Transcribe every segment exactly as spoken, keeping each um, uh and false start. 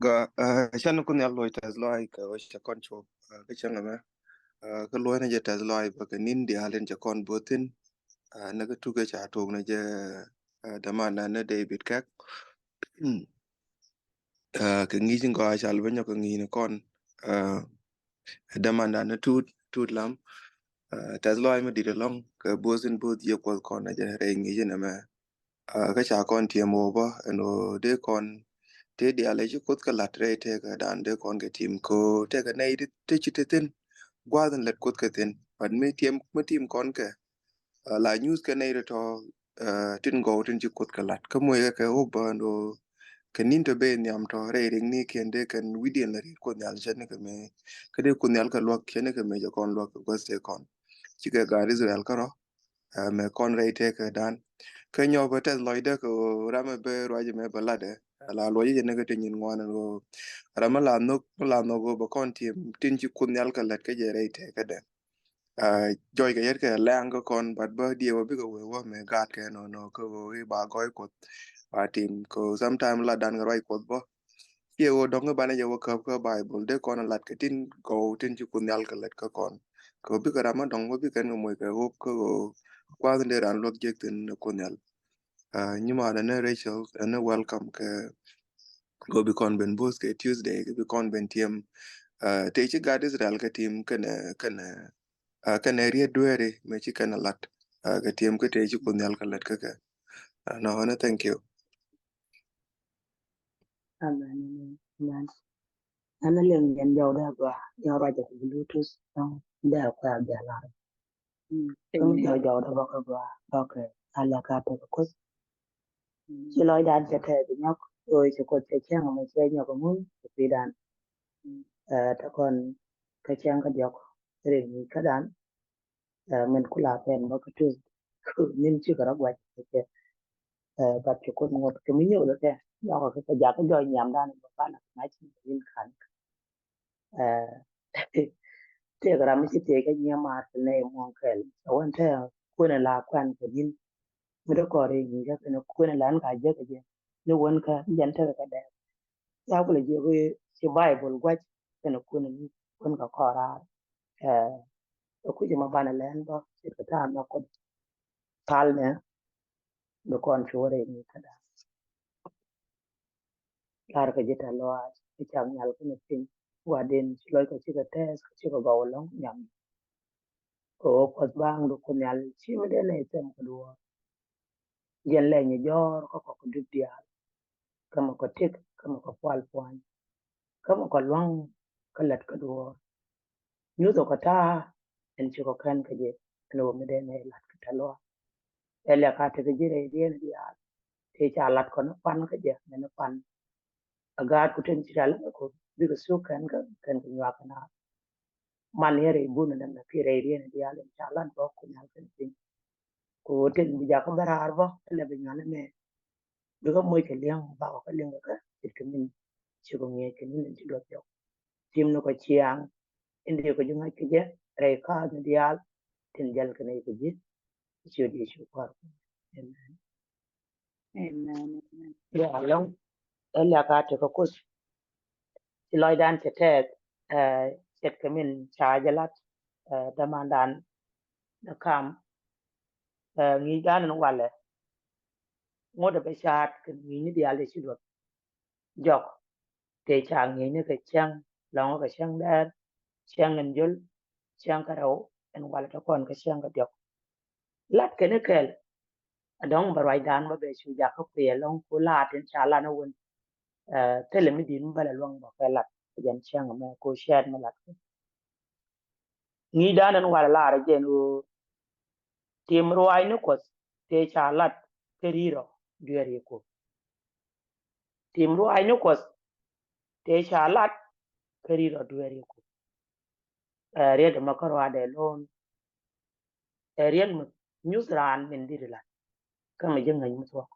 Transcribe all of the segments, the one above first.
Gɔaa, ah, canɛ Kuoth Nhial luɔc tɛth lɔaac kɛ ɣöö cɛ kɔn cuɔp, ah, kä cäŋ ɛmɛ. Ah, kä luɔcnɛ jɛ tɛth lɔaac bä kɛ ni̱n diaal in cɛ kɔn bo̱thin. Ah, ni kä tukä ca tok ni jɛ, ah, dämandan ni David Kɛk. Ah, kɛ ŋi̱i̱c in gɔaa cal bä nyɔk kɛ ŋi̱i̱c ni kɔn. Ah, dämandan ni Tut, Tut Lam. Ah, tɛth lɔaac mi di̱t ɛlɔ̱ŋ kɛ bo̱thin bo̱th yɛ Kuɔth kɔn ni jɛ rɛy ŋi̱i̱c in ɛmɛ. Ah, kä ca kɔn tiɛm wä bä ɛn ɣöö dee kɔn tëë diaal ɛ ci Kuoth kɛ la̱t rɛy tëëkädan dee kɔn kɛ tim kɛ ɣöö tëëkɛ nɛy ti, ti ci te thi̱n gua̱a̱th in lät Kuoth kɛ thi̱n. But mi tiɛm, mi tim kɔn kɛ, ah, la nyuuth kɛ nɛy ti tɔ̱, ah, tin gɔw tin ci Kuoth kɛ la̱t. Kä moc kɛ kɛ wä bä ɛn ɣöö kɛ ni̱n tɔ̱ ben nhiam tɔ̱ rɛy riɛknikiɛn dee kɛn wi̱cdiɛn la riet Kuoth Nhial cɛ ni kɛ mëë. Kä dee Kuoth Nhial kɛ luäk cɛ ni kɛ mëë cɛ kɔn luäk kɛ guäth tëë kɔn. Cikɛ gaat Israel kärɔ̱. Ah, mɛ kɔn rɛy tëëkädan. Kä nyɔk bä tɛth lɔcdä kɛ ɣöö ram ɛ bä ruac ɛmɛ bä latdɛ. Ah, la luɔc jɛ ni kä ti nyin ŋuan ɛn ɣöö ram mi la nhök, mi la nhök ɣöö bä kɔn tiɛm tin ci Kuoth Nhial kɛ lät kä jɛ rɛy tëëkädɛ. Ah, jɔc kɛ yɛt kɛ lɛŋ kä kɔn, but bä diɛw bä bikɛ wee wä mɛ gaat kɛ nɔ nɔ kä ɣöö i̱ ba gɔɔy Kuɔth. Ba tim kɛ ɣöö sometime latdan kɛ ruac Kuɔth bä. Ciɛ ɣöö dɔ̱ŋ i̱ banɛ jɛ wä käp kä Baibol dee kɔn lat kɛ tin gɔw tin ci Kuoth Nhial kɛ lät kä kɔn. Kɛ ɣöö bikɛ ram mi dɔ̱ŋ bä bikɛn kɛ moc kɛ ɣöö kä ɣöö gua̱a̱th in dee raan luäk jek thi̱n ni Kuoth Nhial. Ah, nyimaanɛ ni Rachel ɛn ni welcome kɛ ɣöö bi kɔn ben bo̱th kɛ Tuesday kɛ bi kɔn ben tiɛm. Ah, tëë ci gaat Israel kɛ tim kɛnɛ, kɛnɛ, ah, kɛnɛ riet dueeri mëë ci kɛnɛ lat. Ah, kɛ tiɛm kä tëë ci Kuoth Nhial kɛ lät kä kɛ. Ah, nɔ, ɛn ni thank you. Amen, amen, amen. Ɛn a liŋ yɛn jɔwdä gɔaa, yɛn ruacɛ kɛ Bluetooth, dɔ̱ŋ dee a kuɛ a bia lar. Mm, dɔ̱ŋ amen. Jɔw jɔwdä bä kɛ gɔaa, okay. A lɛ ka tek Kuoth. Mm. Ci lɔcdan cɛ tɛth nyɔk, ɣöö ci Kuoth cɛ cäŋ mɛ cɛ nyɔk ŋun kɛ pi̱i̱dan. Mm. Ɛ, te kɔn kä cäŋ kä diɔk rin ŋi̱i̱c kädan. Ɛ, min ku la pɛn bä kä Tuesday. Ku ni̱n cikɛ rɔ guac kɛ cɛ. Ɛ, but ci Kuoth ŋot kɛ mi nyuɔth kɛ. Nyɔkɛ kɛ kɛ jakä jɔc nhiamdan bä pan a kɛ mac ni rin kan. Ɛ, tëëkɛ ram mi ci tëëkɛ nyiam maar kɛ nɛy muɔ̱ɔ̱ŋ kɛl. Ɛ wän tɛ kuënɛ la kuan kɛ ni̱n. Mi dee kɔɔr i̱ nyi̱i̱kä kɛnɛ kuënɛ la ɛn ka jek kɛ jɛ. Ni wän kä jɛn tekɛ kɛ dɛɛk. Ca kulɛ jiök i̱ ci Baibol gua̱c kɛnɛ kuënɛ ni kuën kɛ kɔɔr raar. Ɛ, ɛ kui̱c ɛmɔ banɛ lɛn bä ce̱tkɛ ta̱a̱ nhɔk Kuoth. Thalnɛ bi kɔn cuɔ̱ɔ̱r in i̱ käda. Lar kɛ ji̱ tɛ̈th lɔaac i̱ cak nhial kɛnɛ piny. Gua̱di̱n ci lɔc kɛ cikɛ tɛɛth kɛ cikɛ gɔw ɛlɔ̱ŋ nhiam. Kɛ ɣöö Kuɔth ba̱a̱ŋdu Kuoth Nhial ci mi dee nɛy thɛm kɛ duɔ̱ɔ̱r. Jɛn lɛny ɛ jɔ̱ɔ̱r kä kɔk kɛ dup diaal. Kä mɛ kɔ tëk, kä mɛ kɔ pual puany. Kä mɛ kɔ lua̱ŋ kä lät kä duɔ̱ɔ̱r. Nyuthɛ kɔ ta̱a̱ ɛn ci kɔ kän kä jɛ ɛn ɣöö mi dee nɛy lat kɛ tɛ̈th lɔaac. Ɛ lɛ ka tekɛ ji̱ rɛy riɛn diaal. Tëë ca lat kɔn ni pan kä jɛ mɛn ni pan. A gaat ku ten ci ca lat kɔ bikɛ thuk kɛn kä kɛn kɛ nyuak kɛ naath. Man yɛ rɛy bun ni dämɛ ki rɛy riɛn diaal in ca lat bä Kuoth Nhial kɛn piny. Ku ten bi jakä bä raar bä kä lɛ bi nyuan ni mɛ. Bikɛ moc kɛ liɛŋ bakɔ kä liɛŋ kɛ kä ce̱tkɛ min ci kɔ ŋi̱eec kɛ ni̱n in ci duɔth jɔk. Tim ni kɔ ciaŋ in dee kɔ ji̱ ŋa̱c kɛ jɛ rɛy kaath ni diaal tin jäl kɛ nɛy kɛ ji̱. Ciöt Yecu Kuäär. Amen. Amen, amen. Ya, lɔŋ. Ɛ lɛ ka tekɛ Kuoth. Ci lɔcdan cɛ tɛɛth, ɛ, ce̱tkɛ min ca jɛ lat, ɛ, dämandan dee kam, ɛ, ŋi̱i̱cdan in walɛ. Ŋot ɛ bɛ ca̱a̱t kɛ ŋi̱i̱cni diaal dee ci duɔth jɔk. Tëë ca ŋi̱eecni kɛ cäŋ, lɔ̱ŋ kɛ cäŋ dɛɛr, cäŋ in jöl, cäŋ kä rɛw, ɛn walɛ te kɔn kɛ cäŋ kä diɔk. Lat kɛn i̱ kɛl, a dɔ̱ŋ bɛ ruacdan bä bɛ cu jakä kuiɛ lɔ̱ŋ ku laat in ca lat ni wun. Ɛ, thilɛ mi di̱t mi bä lɛ luäŋ bä kɛ lat kɛ jɛn cäŋ mɛ ku cɛɛt mi lat kɛ. Ŋi̱i̱cdan ɛn walɛ lar jɛn ɣöö tim ruaacni Kuɔth tëë ca lat kä ri̱i̱rɔ dueer yɛ Kuoth. Tim ruaacni Kuɔth tëë ca lat kä ri̱i̱rɔ dueer yɛ Kuoth. Ɛ, riet ɛmɔ kä ruaadɛ lo̱o̱n. Ɛ, riet mi nyuth raan min di̱t lat kä mi ji̱ ŋäc mi thuɔ̱k.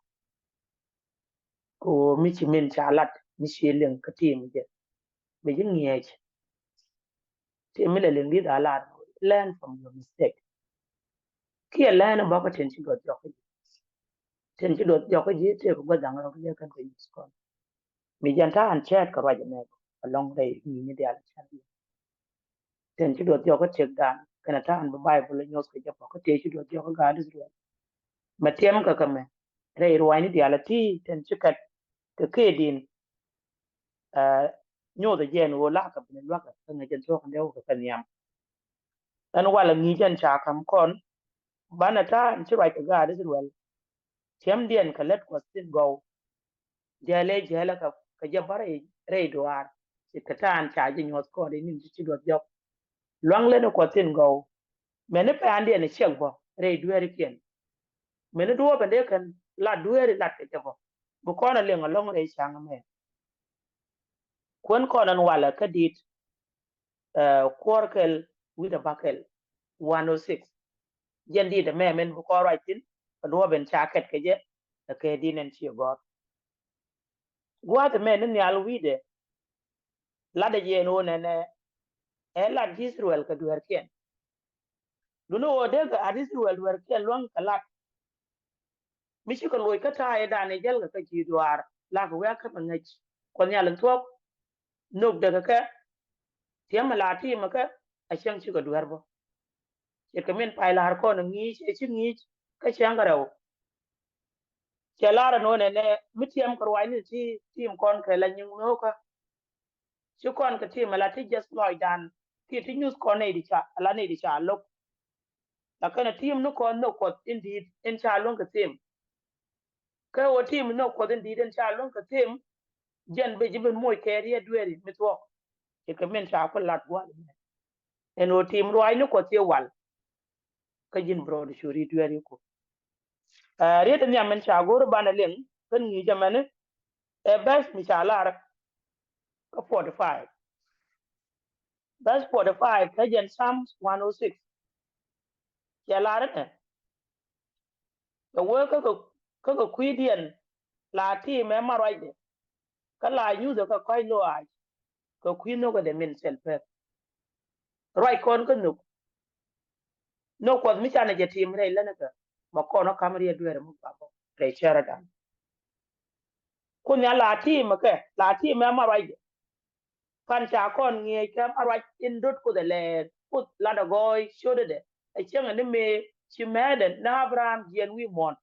Kɛ ɣöö mi ci min ca lat mi ci liŋ kä tim jɛ. Bi ji̱ ŋi̱eec. Tim mi lɛ liŋ di̱t a lat, learn from your mistake. Kiɛ learn bä kä tin ci duɔth jɔk kä ji̱. Tin ci duɔth jɔk kä ji̱ tëëkɛ gua̱th da̱ŋ rɔ kä jɛ kɛn kɛ nyuth kɔn. Mi jɛn ta̱a̱ ɛn cɛɛt kɛ ruac ɛmɛ ɛlɔ̱ŋ rɛy ŋi̱i̱ni diaal cɛɛt. Tɛn ci duɔth jɔk kä tëkdan kɛnɛ ta̱a̱ ɛn bi Baibol ɛ nyuɔth kɛ jɛ pɔ kä tëë ci duɔth jɔk kä gaat Israel. Mɛ tiɛm kɛ kɛ mɛ rɛy ruacni diaal ɛ ti tɛn ci kɛt kɛ këëdin. Ɛ, nyoth ɛ jɛn ɣöö lakɛ bin luäkɛ kä ŋäc ɛn thuɔ̱k ɛn dee wä kɛ kɛ nhiam. Ɛn walɛ ŋi̱i̱c ɛn ca ka̱m kɔn banɛ ta̱a̱ ɛn ci ruac kɛ gaat Israel. Tiɛmdiɛn kɛ lät Kuɔth thi̱n gɔw. Jälɛ jälɛ kɛ kɛ jɛ bä rɛy rɛy duaar. Ci kɛ ta̱a̱n ca jɛ nyuɔth kɔn rɛy ni̱n ci ci duɔth jɔk. Luaŋ lät ni Kuɔth thi̱n gɔw. Mɛni pɛ̈ɛ̈ndiɛn ɛ ciɛk bä rɛy dueerikiɛn. Mɛni duɔɔp ɛn dee kɛn lat dueeri lat kɛ jɛ bä. Bi kɔn ɛ liŋ ɛlɔ̱ŋ rɛy ca̱ŋ ɛmɛ. Kuän kɔn ɛn walɛ kä di̱t, ɛ, kuɔr kɛl wi̱cdɛ bäkɛl one oh six. Jɛn di̱t ɛmɛ min bi kɔn ruac thi̱n kɛ duɔɔp ɛn ca kɛt kɛ jɛ. Ɛ kɛ di̱t ɛn ci gɔ̱r. Gua̱a̱th ɛmɛ ni nhial wi̱cdɛ latdɛ jɛ ɛn ɣöö nɛnɛ ɛ lat ji̱ Israel kɛ dueerkiɛn. Duundɛ ɣöö dee kɛ lat Israel dueerkiɛn luäŋ kɛ lat. Mi cikɛ loc kä ta̱a̱ ëëdan ɛ jäl kɛ kä ji̱ duaar lakɛ wiak kä mɛ ŋäc Kuɔth Nhial in thuɔ̱k. Nhökdɛ kɛ kɛ tiɛmɛ la tiimɛ kɛ a cäŋ cikɛ dueer bä. Ce̱tkɛ min pay la̱r kɔn ɛ ŋi̱i̱c ɛ ci ŋi̱i̱c kä cäŋ kɛ rɛw. Cɛ lar ɛn ɣöö nɛnɛ mi tiɛm kɛ ruacni ti tiim kɔn kɛ la nyiŋ nhökä. Ci kɔn kɛ tim ala ti jiɛth lɔcdan ti ti nyuth kɔn nɛy di ca ala nɛy di ca lo̱k. Lakin ɛ tim ni kɔn nhök Kuɔth in di̱i̱t in ca luäŋ kɛ thim. Kɛ ɣöö tim nhök Kuɔth in di̱i̱t in ca luäŋ kɛ thim. Jɛn bi ji̱ bin moc kɛ riet dueeri mi thuɔ̱k. Ci kɛ min ca ku lat gua̱l mɛ ɛn ɣöö tim ruaacni Kuɔth ci wal. Kä ji̱n brɔɔd cu riet dueeri ku. Ɛ, riet in nhiam min ca go̱o̱r banɛ liŋ kän ŋi̱i̱c ɛmɛni. Ɛ bɛs mi ca lar kä forty five. Bɛs forty five kä jɛn Psalms one oh six. Cɛ lar inɛ kɛ wee kä kɛ kui̱diɛn la tiimɛ ma ruacdɛ. Kä la nyuthɛ kɛ kɔ̱c loaac kɛ kui̱ nhökädɛ min thil pek. Ruac kɔn kä nhök. Nhök Kuɔth mi canɛ jɛ tim rɛy länikä mɛ kɔn ɔ ka̱m riet dueerɛ mi gua̱bä rɛy cärädan. Kun nhial la tiimɛ kɛ la tiimɛ ma ruacdɛ. Pan ca kɔn ŋi̱eec kɛ ma ruac in dot Kuoth ɛ lɛɛr Kuoth lat ɛ gɔɔy ciötdɛ. Ɛ cäŋɛ ni mëë ci mɛɛdɛ ni Abraham jiɛn wi̱i̱ muɔ̱ɔ̱n.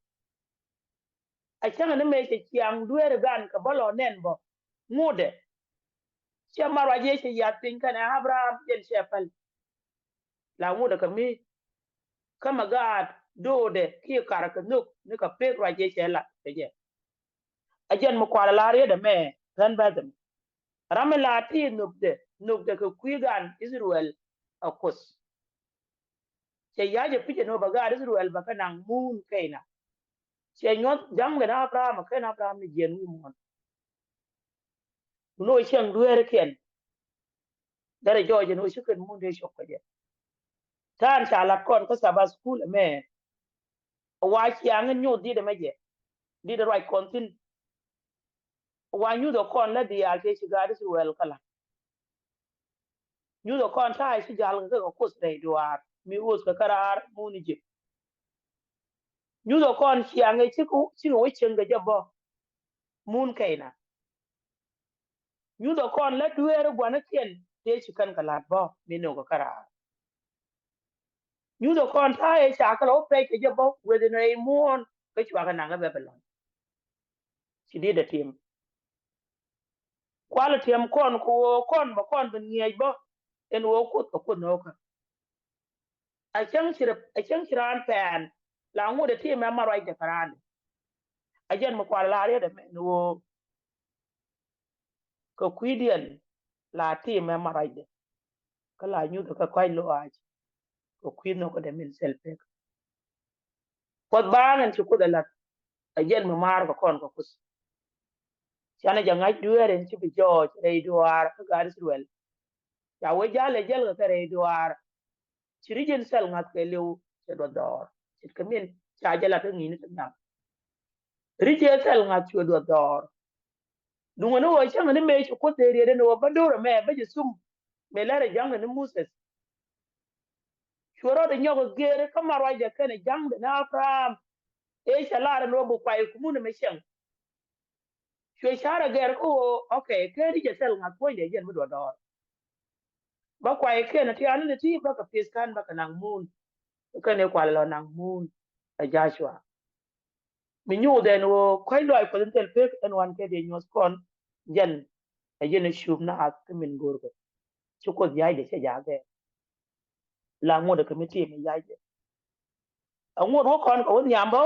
A cäŋɛ ni mëë cɛ ciaŋ dueeri gan kɛ bä lɔ nɛn bä ŋutdɛ. Cɛ ma ruac yee cɛ yath piny kɛnɛ Abraham jɛn cɛ päl. La ŋutdɛ kɛ mi kä mɛ gaat doodɛ kiɛ kar kɛ nhök ni kɛ pek ruac yee cɛ lat kɛ jɛ. A jɛn mi kual a la riet ɛmɛ ɣän bäth ɛmɛ. Ram mi la ti nhökdɛ nhökdɛ kɛ kui̱ gan Israel a Kuoth. Cɛ ya̱c ɛ pi̱c ɛn ɣöö bɛ gaat Israel bɛ kɛ naŋ muun Kɛɛna. Cɛ nyuɔth ja̱ŋ kɛn Abraham ɛ kɛn Abraham ni jiɛn wi̱i̱ muɔ̱ɔ̱n. Kun ɣöö cieŋ dueerikiɛn. Derɛ jɔɔc ɛn ɣöö ci kɛn muun dee cop kɛ jɛ. Ta̱a̱n ca lat kɔn kä Sabbath School ɛmɛ. Wa ciaŋ in nyuɔth di̱t ɛmɛ jɛ di̱t ɛ ruac kɔn thi̱n. Wa nyuth ɛ kɔn lä diaal tëë ci gaat Israel kä la̱t. Nyuth ɛ kɔn ta̱a̱ ci jal kɛ kɛ Kuoth rɛy duaar mi ɣöth kɛ kä raar muun Egypt. Nyuth ɛ kɔn ciaŋ ɛ cikɛ wä cieŋ kɛ jɛ bä muun Kɛɛna. Nyuth ɛ kɔn lä dueeri gua̱nikiɛn tëë ci kɛn kɛ la̱t bä mi nökɛ kä raar. Nyuth ɛ kɔn ta̱a̱ ëë ca kɛ lɔ wä pɛc kɛ jɛ bä weth in rɛy muɔ̱ɔ̱n kä cua kɛ naŋ kä Babilɔn. Ci di̱t ɛ tim. Kualɛ tiɛm kɔn kɛ ɣöö kɔn bɛ kɔn bi ŋiɛc bä ɛn ɣöö Kuoth kɛ Kuoth nöökä. A cäŋ ci rɛ a cäŋ ci raan pɛn la ŋut ɛ tim ɛ ma ruacdɛ kɛ raandɛ. A jɛn mi kualɛ la riet ɛmɛ ɛn ɣöö kɛ kui̱diɛn la tim ɛ ma ruacdɛ. Kä la nyuth kä kɔ̱a̱c loaac kɛ kui̱ nhökädɛ min thil pek. Kuoth baaŋ ɛn ci Kuoth ɛ la̱t a jɛn mi maar kɛ kɔn kɛ Kuoth. Canɛ jɛ ŋa̱c dueer ɛn ci bi jɔɔc rɛy duaar kä gaat Israel. Ca wee ja̱l ɛ jäl kɛ kɛ rɛy duaar. Ci ri̱c in thil ŋa̱th kɛ liw cɛ duɔth dɔɔr ce̱tkɛ min ca jɛ la̱t kä ŋi̱i̱ni ti nhiam. Ri̱c in thil ŋa̱th cuɛ duɔth dɔɔr. Duŋä ni ɣöö cäŋɛ ni mëë ci Kuoth dee riet ɛn ɣöö bä do̱r ɛmɛ bä jɛ thum mëë lɛr ɛ ja̱ŋdɛ ni Moses. Cuɛ rɔɔdɛ nyɔk ɛ geer kä ma ruacdɛ kɛnɛ ja̱ŋdɛ ni Abraham. Ëë cɛ lar ɛn ɣöö bi kuay kumun ɛmɛ cäŋ. Cuɛ carɛ gɛr kä ɣöö, okay, kɛ ri jɛ thil ŋa̱th puɔ̱nydɛ jɛn mi duɔ̱t dɔɔr. Bä kuay kɛn a tiaani ni ti bä kɛ pith kän bä kɛ naŋ muun. Kɛn ɛ kual lɔ naŋ muun ɛ Joshua. Mi nyuuth ɛn ɣöö kɔc luaac Kuɔth in thil pek ɛn wan kɛ dee nyuɔth kɔn jɛn ɛ jɛn ɛ cup naath kä min go̱o̱rkɛ. Ci Kuoth ya̱cdɛ cɛ ja̱a̱k ɛ. La ŋuɔ̱t ɛ kɛ mi tim ɛ ya̱cdɛ. Ɛ ŋuɔ̱t wä kɔn kɛ wä nhiam bä.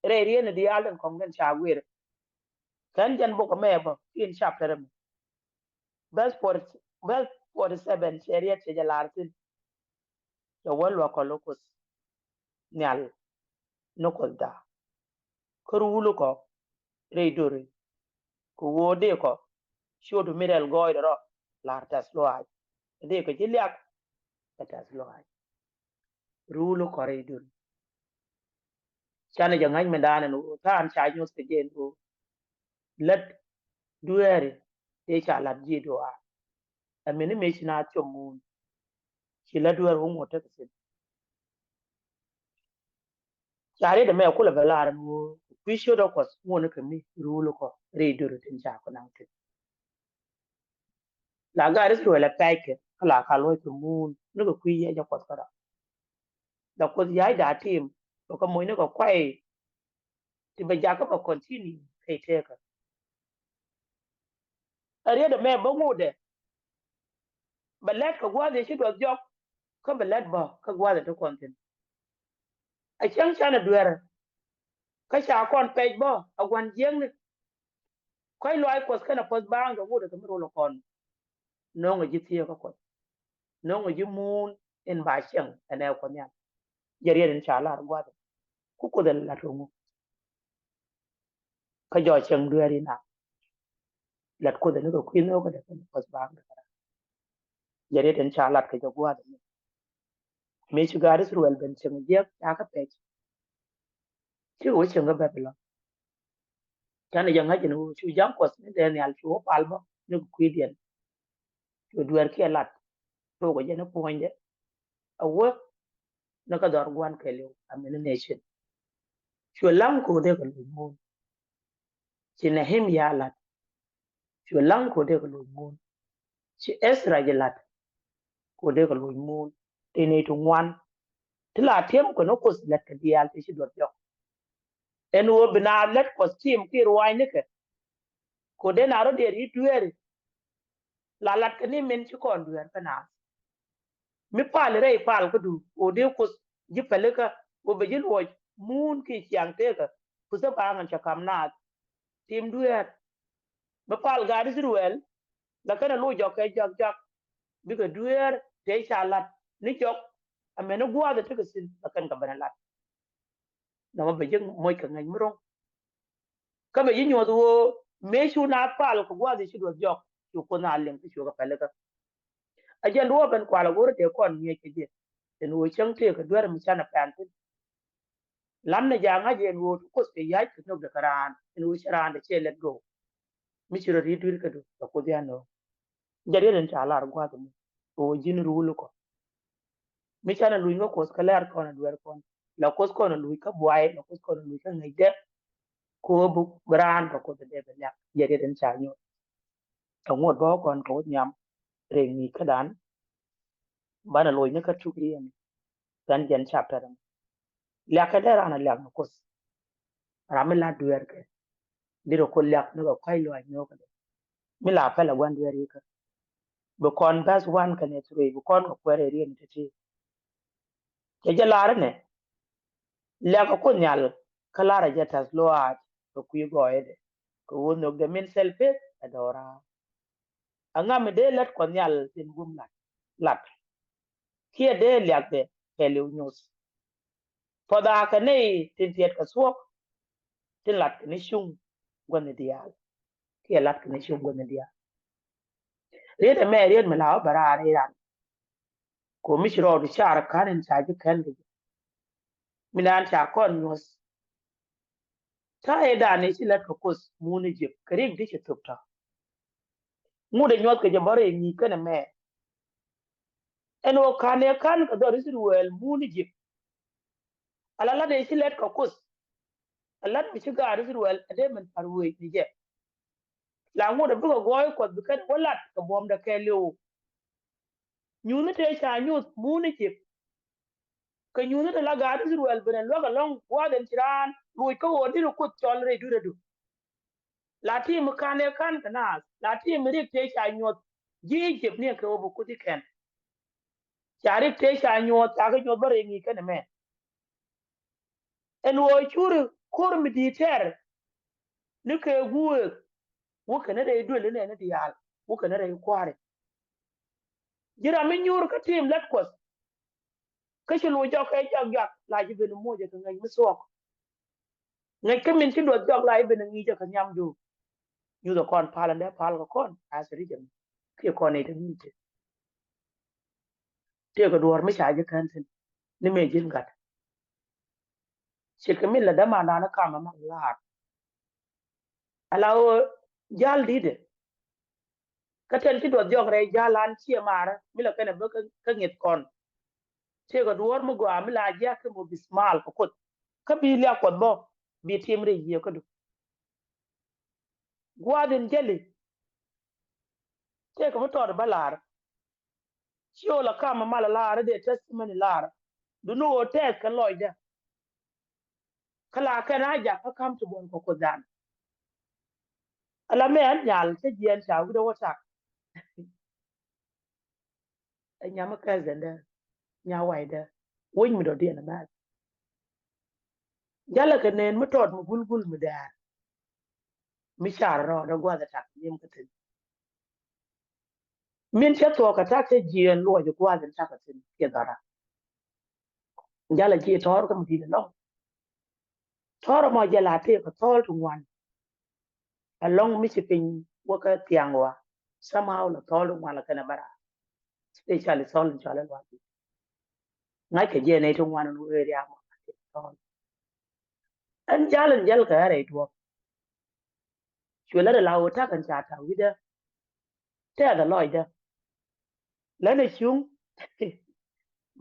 Rɛy riet ni diaal tin kɔŋ den ca guir. Kɛn jɛn bok ɛmɛ bä kin chapter ɛmɛ. Verse forty, verse forty seven cɛ riet cɛ jɛ lar thin. Cɛ wä luäk kɔ lo Kuoth nhial ni Kuoth da. Kä ruul kɔ rɛy döri. Kɛ ɣöö dee kɔ ciöt mi rɛl gɔɔydɛ rɔ lar tɛth lɔaac. Dee kɛ ji̱ liak kɛ tɛth lɔaac. Ruul kɔ rɛy döri. Canɛ jɛ ŋa̱c mi daanɛ ni ɣöö tha̱a̱n ca nyuɔth kɛ jɛ ɛn ɣöö lät dueeri tëë ca lat ji̱ duaar. Ɛ mini mëë ci naath com muun. Ci lät dueer wä ŋuɔ̱t tekɛ thi̱n. Ca riet ɛmɛ kulɛ bɛ lar ɛn ɣöö kui̱ ciötdä Kuɔth ŋuɔ̱t ni kɛ mi ruul kɔ rɛy döri tin ca kɔ naŋ thi̱n. La gaat Israel ɛ pɛckɛ kä la ka luɔc kɛ muun ni kɛ kui̱ yiëë jɛ Kuɔth kärɔa. La Kuoth ya̱cdɛ a tim bɛ kɛ moc ni kɛ kuay ti bɛ jakä bɛ continue kɛ tekä. Ɛ riet ɛmɛ bä ŋotdɛ bɛ lɛt kɛ gua̱a̱th ëë ci duɔth jɔk kä bɛ lɛt bä kä gua̱a̱th ëë ti kɔn thi̱n. A cäŋ canɛ dueerä kä ca kɔn pɛc bä a gua̱n jiäkni. Kɔc luaac Kuɔth kɛnɛ puɔ̱th baaŋ kɛ ŋotdɛ kɛ mi rol ɛ kɔn. No̱o̱ŋɛ ji̱ thieekä Kuɔth. No̱o̱ŋɛ ji̱ muun in ba cieŋ ɛn ɛ Kuɔth nhial. Jɛ riet in ca lar gua̱a̱th. Ku Kuoth ɛ lat kɛ ŋu? Kä jɔɔc cieŋ dueeri na. Lat Kuoth ni kɛ kui̱ nhöökä dee kɛn puɔ̱th baaŋ dee kɛ ran. Jɛ riet in ca lat kɛ jɛ gua̱a̱th ni. Mëë ci gaat Israel ben cieŋ jiäk ca kɛ pɛc. Ci wä cieŋ kä Babilon. Canɛ jɛ ŋa̱c ɛn ɣöö cu ja̱ŋ Kuɔth ni dee nhial cu wä pal bä ni kɛ kui̱diɛn. Cu dueerkiɛ lat. Tok ɛ jɛ ni puɔ̱nydɛ. A wä ni kä dhɔr gua̱n kɛɛliw a mini nation. Cu laŋ ko̱o̱dɛ kɛ loc muun. Ci Nehemia lat. Cu laŋ ko̱o̱dɛ kɛ loc muun. Ci Ezra jɛ lat. Ko̱o̱dɛ kɛ loc muun. Ti nɛy ti ŋuan. Ti la tiɛm kɛ ni Kuoth lät kɛ diaal ti ci duɔth jɔk. Ɛn ɣöö bi naath lät Kuɔth tim ki ruaacnikɛ. Ko̱o̱dɛ na rɔ diɛɛr i̱ dueeri. La lat kɛ ni min ci kɔn dueer kä naath. Mi pal rɛy pal kädu ɣöö dee Kuoth ji̱ pälikä ɣöö bɛ ji̱ luɔc muun ki ciaŋ tekä. Kuoth ɛ baŋ ɛn cɛ ka̱m naath. Tim dueer. Mi pal gaat Israel la kɛnɛ loc jɔk kɛ jak jak. Bikɛ dueer tëë ca lat ni jɔk. Amɛn ni gua̱a̱th ɛ tekɛ thi̱n la kɛn kɛ ben ɛ lat. Nɔmɔ bɛ ji̱ moc kɛ ŋäc mi ro̱ŋ. Kä bɛ ji̱ nyuɔth ɣöö mëë cu naath pal kɛ gua̱a̱th ëë ci duɔth jɔk cu Kuoth na liŋ kä cuɛ kɛ pälikä. A jɛn duɔ̱ɔ̱p ɛn kual a go̱r tëë kɔn ŋi̱eec kɛ jɛ. Ɛn ɣöö cäŋ tëëkɛ duer mi canɛ pɛn thi̱n. Lam ni ja̱a̱ŋ a jɛ ɛn ɣöö ti Kuoth kɛ ya̱c kɛ nhökdɛ kɛ raan ɛn ɣöö ci raan dɛ cɛ let go. Mi ci rɔ ri̱t dui̱r kädu kɛ Kuoth yan nööŋ. Jɛ riet in ca lar gua̱a̱th mi ɣöö ji̱n ruul kɔ. Mi canɛ luny kä Kuoth kä lɛr kɔn a duer kɔn. La Kuoth kɔn a luny kä buay la Kuoth kɔn a luny kä ŋäcdɛ. Kɛ ɣöö bi raan kɛ Kuoth a dee bɛ liak jɛ riet in ca nyuɔth. Kɛ ŋuɔt bä kɔn kɛ wä nhiam rɛy ŋi̱i̱c kädan. Banɛ loc ni kä tuk riɛn. Kɛn jɛn chapter ɛmɛ. Liak kɛ dee raan a liak ni Kuoth. Ram mi la dueerkɛ. Di rɔ Kuoth liak ni kɛ kɔ̱a̱c luaac ni wä kɛ dee. Mi la pɛl a gua̱n dueer ikä. Bi kɔn bäth wan kɛnɛ three bi kɔn kɛ kuɛɛr ɛ riɛn ti̱ti̱. Cɛ jɛ lar inɛ. Liak kɛ Kuoth Nhial kä lar a jɛ ta̱th luaac kɛ kui̱ gɔɔyädɛ. Kɛ ɣöö nhök dee min thil peth ɛ dɔɔra. Aŋa mi dee lät Kuɔth Nhial tin gum lat lat. Kiɛ dee liakdɛ kɛɛliw nyuth. Puɔth a kɛ nɛy tin tiɛtkɛ thuɔ̱k tin latkɛ ni cuŋ gua̱thni diaal. Kiɛ latkɛ ni cuŋ gua̱thni diaal. Riet ɛmɛ riet mi la wä bɛ raar iran. Ko mi ci rɔɔdu car ka̱n in ca ji̱ kɛn kɛ jɛ. Mi naan ca kɔn nyuɔth. Ta̱a̱ ëëdan ëë ci lät kɛ Kuoth muun Egypt kɛ rik di ci thop tɔ̱. Ŋut ɛ nyuɔth kɛ jɛ bä rɛy ŋi̱i̱c kɛnɛ mɛ. Ɛn ɣöö ka̱n ëë ka̱n kɛ dhɔr Israel muun Egypt. Ala lat ëë ci lät kɛ Kuoth. Ɛ lat mi ci gaat Israel ɛ dee min pa̱r wec ni jɛ. La ŋot ɛ bikɛ gɔɔy Kuɔth bi kɛn wä lat kɛ buɔ̱mdɛ kɛɛliw. Nyuuth ni tëë ca nyuuth muun Ijip. Kɛ nyuuth ni te la gaat Israel ben ɛ luäk ɛlɔ̱ŋ gua̱a̱th ɛn ci raan loc kä ɣöö deri Kuoth cɔl rɛy dui̱rädu. La tim mi ka̱n ëë ka̱n kɛ naath, la tim mi rik tëë ca nyuɔ̱th ji̱ Ijip ni kɛ ɣöö bi Kuoth i̱ kɛn. Ca rik tëë ca nyuɔ̱th, ca kɛ nyuɔ̱th bä rɛy ŋi̱i̱c kɛn ɛmɛ. Ɛn ɣöö curi ko̱r mi di̱i̱t tɛr ni kɛ guëëk, wä kɛn rɛy duël inɛn diaal, wä kɛn rɛy kua̱ri. Ji̱ ram mi nyuur kä tim lät Kuɔth. Kä ci loc jɔk kɛ jɔk jɔak la ji̱ ben moc jɛ kɛ ŋäc mi thuɔɔk. Ŋäc kä min ci duɔth jɔk la ji̱ ben ŋi̱i̱c jɛ kɛ nhiamdu. Nyuthɛ kɔn pal ɛn dee pal kɛ kɔn a thiri jɛ mi kiɛ kɔn nɛy te ŋi̱i̱c te. Tëëkɛ duɔ̱ɔ̱r mi ca ji̱ kän thi̱n ni mëë ji̱n gat. Ce̱tkɛ min la däman dan ɛ kam ɛmɛ laar. Ala ɣöö jal di̱tdɛ. Kä tɛn ci duɔth jɔk rɛy jal an ciɛ marä mi la kɛnɛ bä kä ŋi̱th kɔn. Tëëkɛ duɔ̱ɔ̱r mi gɔaa mi la jiak kä mɔ bi smile kɛ Kuoth. Kä bi liak Kuɔth bä bi tim rɛy yiëë kädu. Gua̱a̱th in jäli. Tëëkɛ mi tɔɔt bä laar. Ci ɣöö la kam mal a laar dee testimony laar. Duni ɣöö tɛth kɛ lɔcdä. Kä la kɛn a jak kä kam ti buɔn kɔ Kuothdan. Ala mɛ ɛn nyal cä jiɛn ca wi̱cdä wä tak. Ɛ nyam ɛ kɛth ɛn dä nya waydä. Wec mi dɔ̱diɛn ɛ mɛth. Jalɛ kɛ nɛn mi tɔɔt mi gulgul mi dɛɛr. Mi car rɔɔdä gua̱th ɛ tak nyim kä thi̱n. Min cä thuɔ̱k kɛ tak cä jiɛɛn luɔc ɛ gua̱a̱th in tak kɛ thi̱n kiɛ dhɔra. Jalɛ ji̱ tɔ̱ɔ̱r kä mi di̱t ɛlɔ̱ŋ. Tɔ̱ɔ̱r ɛmɔ jɛ la tëë kɛ thɔɔl ti ŋuan. Ɛlɔ̱ŋ mi ci piny wä kä thiaŋ wa. Somehow la thɔɔl ti ŋuan la kɛnɛ bä raar. Especially thɔɔl in cɔal ɛ luath. Ŋa̱ckɛ jɛ nɛy ti ŋuan in wee riaam wa thɔɔl. Ɛn jal in jäl kɛ ɣä rɛy duɔ̱ɔ̱p. Cuɛ lät ala ɣöö tak ɛn ca tak wi̱cdä. Tɛth ɛ lɔcdä. Länɛ cuŋ.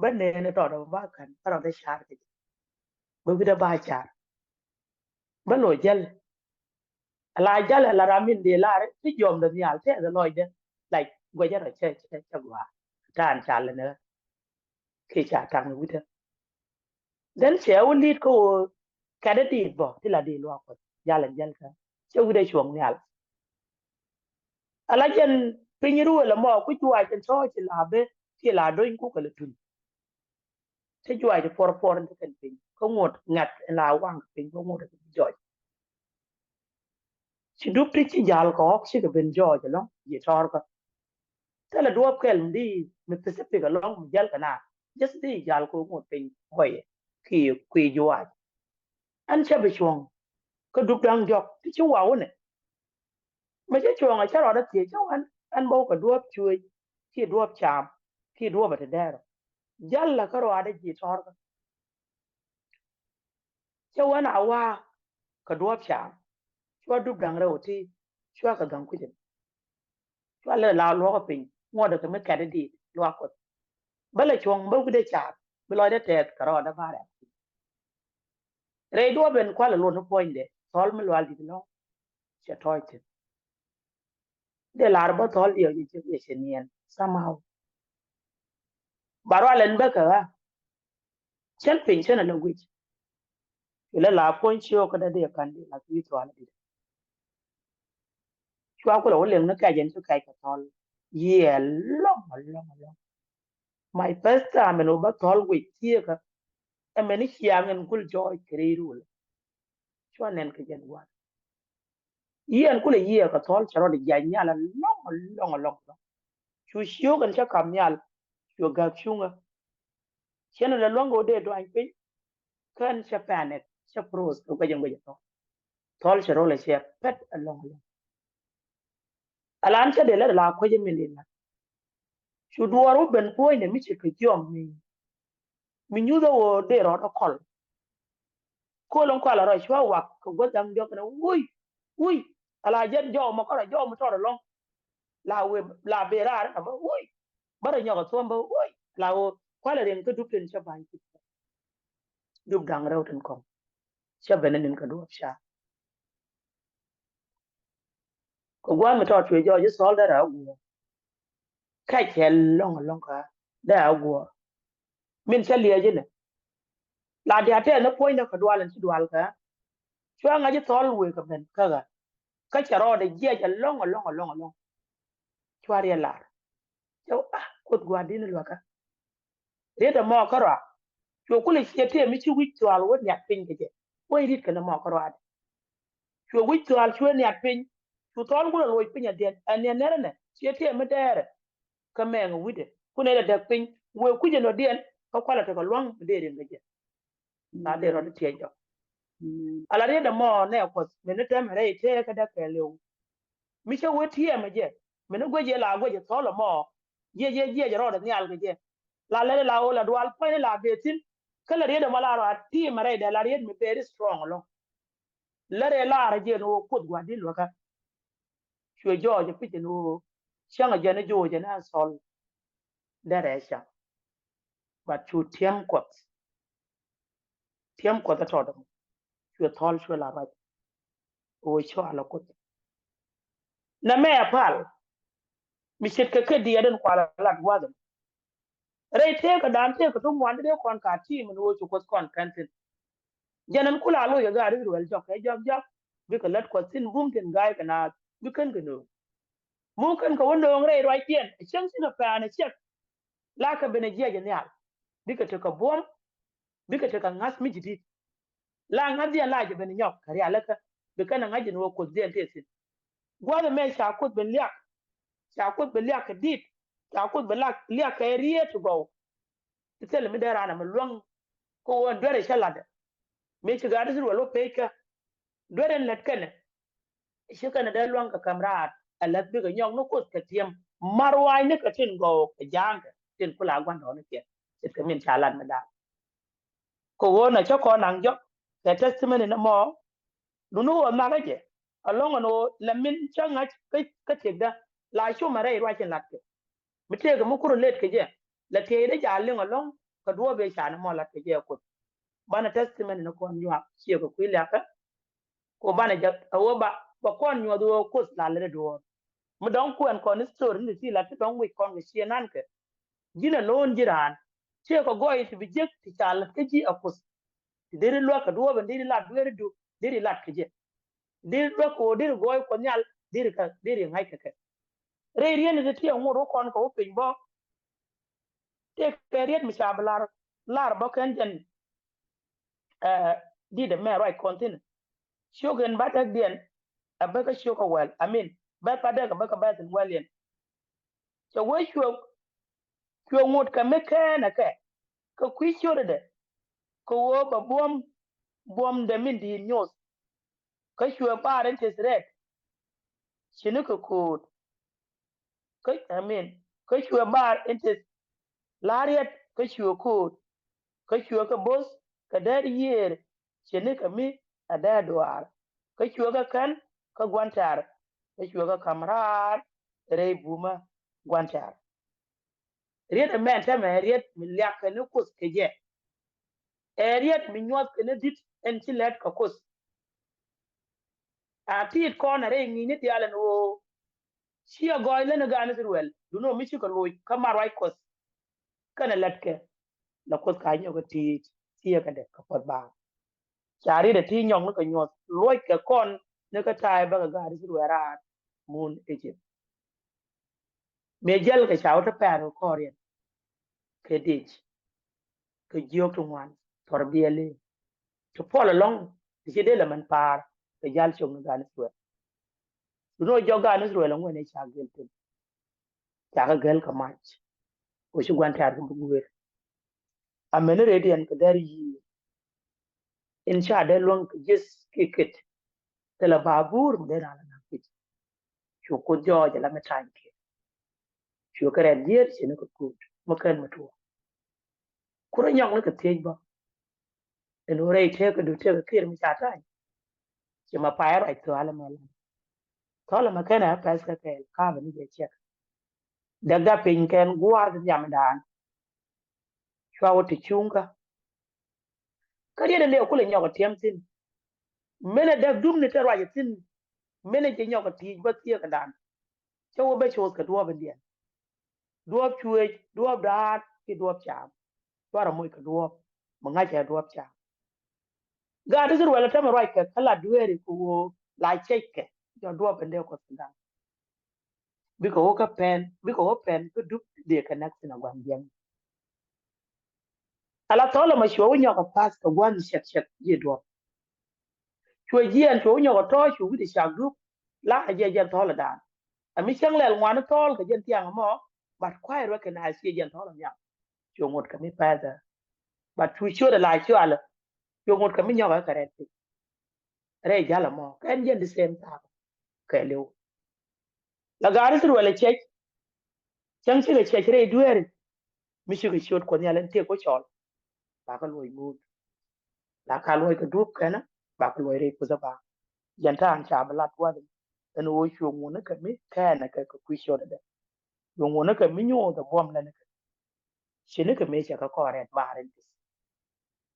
Bä nɛɛni tɔɔt ɛ ba ka̱n bä rɔɔdɛ car kɛ jɛ. Bä wi̱cdä ba car. Bä lo̱c jäl. Ala jäl ala ram in dee lar ti jiɔamdä nhial tɛth ɛ lɔcdä. Like guɛcä rɔ cä cä cä gua̱a̱. Ta̱a̱n ca länɛ. Kiɛ ca taŋ wi̱cdä. Then cɛ wä li̱t kä ɣöö kɛt ɛ diit bä ti la diit luaak Kuɔth jal ɛn jäl kä cɛ wi̱cdä cuɔ̱ŋ nhial. Ala jɛn piny ruël ɛmɔ ku juaac ɛn tɔ̱ ci la ben kiɛ la dony ku kɛ lɛ tun. Te juaac ti puɔr puɔr ɛn te kɛn piny kä ŋot ŋɛth ɛn la waŋ kɛ piny kä ŋot ɛ kɛ jɔc. Ci dup ti ci jal kɛ ɣɔk cikɛ ben jɔɔc ɛlɔ̱ŋ ji̱ tɔ̱ɔ̱rkä. Thilɛ duɔ̱ɔ̱p kɛl mi di mi Pacific ɛlɔ̱ŋ mi jäl kɛ na. Just di jal kɛ ŋot piny buɔyɛ kiɛ kui̱ juaac. Ɛn cä bi cuɔ̱ŋ kä dup da̱ŋ diɔ̱k ti ci waw wunɛ. Mi cä cuɔ̱ŋ ɛ cä rɔɔdä thiec cä wän ɛn bä wä kɛ duɔ̱ɔ̱p cuëëc kiɛ duɔ̱ɔ̱p cam kiɛ duɔ̱ɔ̱p ɛ ti dɛɛrä. Jäl lä kä rɔɔdä ji̱ tɔ̱ɔ̱rkä. Cä wän a wa̱a̱ kɛ duɔ̱ɔ̱p cam. Cua dup da̱ŋ rɛw ti cua kɛ gaŋ kui̱cä. Cua lɛ la luɔkä piny ŋuɔ̱t kɛ mi kɛt i̱ di̱i̱t luaak Kuɔth. Bä lɛ cuɔ̱ŋ bä wi̱cdɛ caar bi lɔcdɛ tɛth kɛ rɔɔdɛ ba rɛ̈k. Rɛy duɔ̱ɔ̱p ɛn kualɛ luɔt ni puɔ̱nydɛ thɔl mi lual di̱t lɔ̱ŋ. Cɛ tɔ̱ɔ̱c thi̱n. Dee lar bä thɔl diɛ yɛ cɛ niɛn somehow. Ba rual ɛn bä kɛ ɣä. Cɛn piny cɛn ala wi̱c. Cu lɛ la puɔ̱ny ciök kä dee kan di la wi̱c thɔl di. Cua kulɛ wä liŋ ni kɛc ɛn ci kɛc kɛ thɔl. Yiɛɛ lɔŋ lɔŋ lɔŋ. My first time ɛn wä bä thɔl wi̱c thieekä. Ɛmɛn i̱ ciaŋ ɛn gul jɔɔc kɛ rɛy rul. Cua nɛn kɛ jɛn gua̱n. Yiɛn kulɛ yiëë kɛ thɔl cɛ rɔɔdɛ jiac nhial ɛlɔ̱ŋ ɛlɔ̱ŋ ɛlɔ̱ŋ ɛlɔ̱ŋ. Cu ciök ɛn cä ka̱m nhial. Cu gäk cuŋä. Cɛn ɛn lɛ luäŋ kɛ wä dee duany piny. Kän cä panic cä froze kɛ guɛcɛ guɛcɛ thɔl. Thɔl cɛ rɔɔdɛ cɛ pɛt ɛlɔ̱ŋ ɛlɔ̱ŋ. Alan cä dee lät ala kuecä min dee la̱t. Cu duɔɔr wä ben puɔ̱nydɛ mi ci kɛ jiɔam mi mi nyuthä ɣöö dee rɔɔdɛ kɔl. Kol in kɔal a rɔ cua wak kɛ guäth da̱ŋ diɔ̱k kɛnɛ wuy wuy. Ala jɛn jɔw mɔ kärɔ jɔw mi tɔr ɛlɔ̱ŋ. La wee la ben raar ɛn a bä wuy. Bä rɔ nyɔk a thuɔ̱m bä wuy. La ɣöö kualɛ riɛŋ kä dup tin cä ba̱ny. Dup da̱ŋ rɛw tin kɔŋ. Cä ben ni nin kɛ duɔ̱ɔ̱p ca. Kɛ gua̱a̱th mi tɔt cuɛ jɔɔc i̱ thɔɔl dee rɛ a guɔ̱ɔ̱r. Kɛ cɛ lɔ̱ŋ lɔ̱ŋ kä dee a guɔ̱ɔ̱r. Min cä liɛc inɛ. La diaal tɛth ni puɔ̱nydɛ kɛ dual in ci dual kä. Cua ŋa̱c i̱ thɔɔl wëë kɛ ben kä ɣä. Kä cɛ rɔɔdɛ jiɛc ɛlɔ̱ŋ ɛlɔ̱ŋ ɛlɔ̱ŋ ɛlɔ̱ŋ. Cua riɛ lar. Cɛ wä ah Kuoth gua̱a̱r di̱n luäkä. Riet ɛmɔ kärɔa. Cuɛ kulɛ ciɛ tëë mi ci wi̱c thuaal wä niat piny kɛ jɛ. Wä i̱ riet kɛn ɛmɔ kärɔa dɛ. Cuɛ wi̱c thuaal cuɛ niat piny. Cu thɔɔl kulɛ luɔc piny adiɛn ɛn niɛn nɛrɛ nɛ ciɛ tëë mi dɛɛrɛ. Kä mɛɛŋ wi̱cdɛ kunɛ dɛ däk piny wëë kui̱c ɛn nɔdiɛn. Kä kualɛ tekɛ lua̱ŋ mi dee rin kɛ jɛ. La dee rɔɔdɛ tiɛc jɔk. Ala riet ɛmɔ nɛ Kuɔth mi ni tɛmɛ rɛy tëë kä däk kɛɛliw. Mi cä wee tiɛɛmɛ jɛ mi ni guec yɛ la guec ɛ thɔl ɛmɔ. Jiɛc jiɛc jiɛc rɔɔdɛ nhial kɛ jɛ. La lɛt la ɣöö la dual puɔ̱ny ni la bee thi̱n. Kä la riet ɛmɔ la rɔ a tiɛɛmɛ rɛydɛ la riet mi very strong ɛlɔ̱ŋ. Lät rɛy laarä jɛ ni ɣöö Kuoth gua̱a̱r di̱t luäkä. Cuɛ jɔɔc ɛ pi̱c ni ɣöö cäŋ ɛ jɛn ɛ jo̱o̱c ɛ ni a thɔl. Derɛ cäŋ. But cu tiɛm Kuɔth. Tiɛm Kuɔth ɛ tɔt ɛmɔ. Cuɛ thɔl cuɛ la ruac. Ɣöö cɔal ɛ Kuoth. Nɛ mɛ ɛ pal. Mi ce̱tkɛ kɛ diɛɛr in kual ɛ lat gua̱th ɛmɔ. Rɛy tëëkädan tëëkä ti ŋuan dee kɔn ka ti̱i̱m in ɣöö ci Kuoth kɔn kɛn thi̱n. Jɛn ɛn kula loc kɛ gaat Israel jɔk kɛ jɔk jɔk bikɛ lät Kuɔth thi̱n bum thi̱n ga̱a̱c kɛ naath bi kän kɛ nööŋ. Muk kän kɛ wä nööŋ rɛy ruacdiɛn ɛ cäŋ thi̱n ɛ pɛ̈ɛ̈n ɛ ciɛk. La kɛ ben ɛ jiɛc ɛ nhial bikɛ tekɛ buɔ̱m bikɛ tekɛ ŋa̱th mi ji̱ di̱t. La ŋa̱thdiɛn la jɛ ben ɛ nyɔk kɛ rialikä bi kɛn ɛ ŋa̱c ɛn ɣöö Kuothdiɛn tëë thi̱n. Gua̱th ɛmɛ ca Kuoth ben liak. Ca Kuoth ben liak kɛ di̱t. Ca Kuoth ben liak kɛ riet ti gɔw. Ti thil mi dee raan ɛmɛ luäŋ. Kä ɣöö ɛn duer ɛ cä latdɛ. Mëë ci gaat Israel wä peckä. Duer ɛn lät kɛnɛ. Ci kɛnɛ dee luäŋ kɛ käm raar ɛ läth bikɛ nyɔk ni Kuoth kɛ tiɛm. Mar wa̱a̱cni kɛ tin gɔw kɛ ja̱a̱ŋkɛ tin kula gua̱ndɔɔŋnikiɛn. Ce̱tkɛ min ca lat mi da̱a̱k. Kɛ ɣöö na cä kɔn naŋ jɔk kɛ testimony ni mɔ. Duni ɣöö nhɔakä jɛ ɛlɔ̱ŋ ɛn ɣöö la min cä ŋa̱c kä tiekdä la cumɛ rɛy ruac in latkɛ. Mi tëëkɛ mi kur late kɛ jɛ la tiɛcdä ca liŋ ɛlɔ̱ŋ kɛ duɔ̱ɔ̱p ëë ca ni mɔ lat kɛ jɛ ɛ Kuoth. Banɛ testimony ni kɔn nyuak ciɛ kɛ kui̱ liakä. Kɛ banɛ jɛ ɛ ɣöö ba ba kɔn nyuɔth ɣöö Kuoth la lät ɛ duɔ̱ɔ̱r. Mi dɔ̱ŋ kuɛn kɔn history ni ti lat ti dɔ̱ŋ wi̱c kɔn kɛ ciɛ nankɛ. Ji̱n ɛ lo̱o̱n ji̱ raan ciɛ kɛ gɔɔy ti bi jiäk ti ca lät kä ji̱ ɛ Kuoth. Ti deri luäk kɛ duɔ̱ɔ̱p ɛn deri lat dueeridu deri lat kɛ jɛ. Deri luäk kɛ ɣöö deri gɔɔy Kuɔth Nhial deri kɛ deri ŋa̱c kɛ kɛ. Rɛy riet ni ti ti ɛ ŋot wä kɔn kɛ wä piny bä. Tëëkɛ riet mi ca bi lar lar bä kɛn jɛn. Ɛ di̱t ɛmɛ ruac kɔn thi̱n. Ciök in ba däkdiɛn ɛ bä kä ciök ɛ wäl amin bä ba däk ɛ bä kä bäth in wäl yɛn. Cɛ wee cuɛ cuɛ ŋot kɛ mi kɛɛnɛ kɛ kɛ kui̱ ciötdɛ. Kɛ ɣöö bɛ buɔ̱m buɔ̱mdɛ min di̱i̱t nyoth. Kä cuɛ bar in teth rɛt ci ni kɛ ko̱o̱t. Kä amin kä cuɛ bar in teth la̱r yɛt kä cuɛ ko̱o̱t. Kä cuɛ kɛ bo̱th kɛ däär yiëër ci ni kɛ mi a däär duaar. Kä cuɛ kɛ kän kä gua̱n tɛ̈r. Kä cuɛ kɛ ka̱m raar rɛy bumä gua̱n tɛ̈r. Riet ɛmɛ ɛn tɛmɛ ɛ riet mi liak kɛ ni Kuoth kɛ jɛ. Ɛ riet mi nyuɔth kɛ ni di̱t ɛn ci lɛt kɛ Kuoth. A ti̱i̱t kɔn a rɛy ŋi̱i̱cni diaal ɛn ɣöö ciɛ gɔɔy län ɛ gaan Israel duni ɣöö mi cikɛ loc kä mat ruac Kuɔth. Kɛnɛ latkɛ la Kuoth ka nyɔk ɛ ti̱i̱t ciɛ kɛ dɛ kɛ Kuoth baaŋ. Ca riet ɛ ti nyɔk ni kɛ nyuɔth luɔc kɛ kɔn ni kä ta̱a̱ bä kɛ gaat Israel raar mun Egypt. Mëë jäl kɛ ca wä te pɛ̈ɛ̈r kɛ kɔɔriɛn kɛ diec kɛ jiök ti ŋuan thɔr biɛli ti puɔl ɛlɔ̱ŋ ti ci dee lɛ mɛn pa̱a̱r kɛ jäl cok ni gan Israel. Duni ɣöö jɔk gan Israel ɛŋuɛn ëë ca gel thi̱n. Ca kɛ gel kɛ mac ɣöö ci gua̱n tɛ̈r kɛ bi guëër. Amäni rɛydiɛn kɛ däär yiëër in ca dee luäŋ kɛ jiäth kiɛ ket. Thilɛ babuur mi dee raan la naŋ pi̱c. Cu Kuoth jɔɔc ala mi ta̱ny kiɛ. Cuɛ kɛ rɛt jiër ci ni kɛ kuut mi kän mi tuɔɔk. Kurɛ nyɔk ni kɛ thiec bä. Ɛn ɣöö rɛy tëëkädu tëëkä kiɛɛr mi ca ta̱ny. Ci ma payä ruac thua̱a̱l ɛmɛ lan. Thɔl ɛmɛ kɛnɛ a pɛth kɛ kɛɛl ka̱a̱pɛ ni jɛ ciɛk. Däkda piny kɛn gua̱a̱th nhiamdan. Cua wä ti cuŋkä. Kä riet in dee kulɛ nyɔk ɛ tiɛm thi̱n. Mënɛ däk duŋni te ruac ɛ thi̱n. Mënɛ jɛ nyɔk ɛ ti̱i̱c bä thieekädan. Cä wä bä coth kɛ duɔ̱ɔ̱p in diɛn. Duɔ̱ɔ̱p cuëëc, duɔ̱ɔ̱p da̱a̱t, ki duɔ̱ɔ̱p caam. Cuarɛ moc kɛ duɔ̱ɔ̱p mi ŋa̱cɛ duɔ̱ɔ̱p caam. Gaat Israel tämɛ ruac kɛ kä la dueeri kɛ ɣöö la cɛckɛ jɔk duɔ̱ɔ̱p in dee Kuɔth in da̱a̱t. Bikɛ wä kä pɛn, bikɛ wä pɛn kä dup dee kɛ näk thin a gua̱n jiɛm. Ala thɔl ɛmɔ cuɛ wä nyɔk a path kɛ gua̱n cɛk cɛk ji̱ duɔ̱ɔ̱p. Cuɛ jiɛn cuɛ wä nyɔk a tɔ̱ cuɛ wi̱cdɛ cak dup. La a jiɛ jɛn thɔl a daan. A mi cäŋ lɛl ŋuan thɔl kɛ jɛn thiaŋ ɛmɔ, but kuay ruɛ kɛ na ciɛ jɛn thɔl a nhiam. Cuɛ ŋot kɛ mi pɛthɛ. But cu ciöt a la cualɛ. Cuɛ ŋot kɛ mi nyɔk a kɛ rɛt piny. Rɛy jal ɛmɔ kɛn jɛn the same time. Kɛ liw. La gaat Israel ɛ cɛc. Cäŋ cikɛ cɛc rɛy dueeri. Mi cikɛ ciöt Kuɔth Nhial in tëk wä cɔl. Bakɛ luɔc ŋot. La ka luɔc kɛ dup kɛnɛ bakɛ luɔc rɛy Kuoth ɛ ba. Jɛn ta̱a̱n ca bi lat gua̱th ɛn ɣöö cuɛ ŋot ni kɛ mi kɛnɛ kɛ kɛ kui̱ ciöt ɛdɛ. Cuɛ ŋot ni kɛ mi nyoth ɛ buɔm lɛ ni kɛ. Ci ni kɛ mëë cɛ kɛ kɔɔr rɛt baar in this.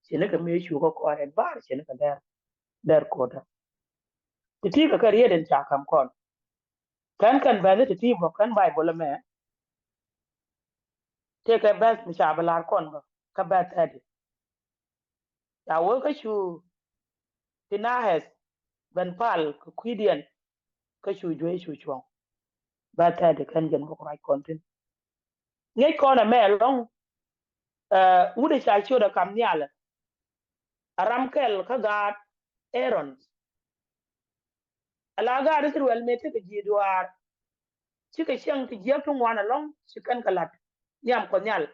Ci ni kɛ mëë cu kɛ kɔɔr rɛt baar ci ni kɛ dɛr dɛr ko̱dä. Ti ti kɛ kɛ riet in ca kam kɔn. Kɛn kɛn bɛth ti ti bä kɛn Baibol ɛmɛ. Tëëkɛ bɛth mi ca bi lar kɔn bä kä bɛth thirty. Ca wee kä cu Pinahɛth ben pal kɛ kui̱diɛn kä cu juey cu cuɔ̱ŋ. Bɛth thirty kɛn jɛn bä kɛ ruac kɔn thi̱n. Ŋi̱eec kɔn ɛmɛ ɛlɔ̱ŋ. Wut ɛ ca ciötdɛ kam nhialɛ. A ram kɛl kä gaat Aaron. Ala gaat Israel mëë tekɛ ji̱ duaar. Cikɛ cieŋ ti jiäk ti ŋuan ɛlɔ̱ŋ ci kɛn kɛ la̱t nhiam Kuɔth Nhial.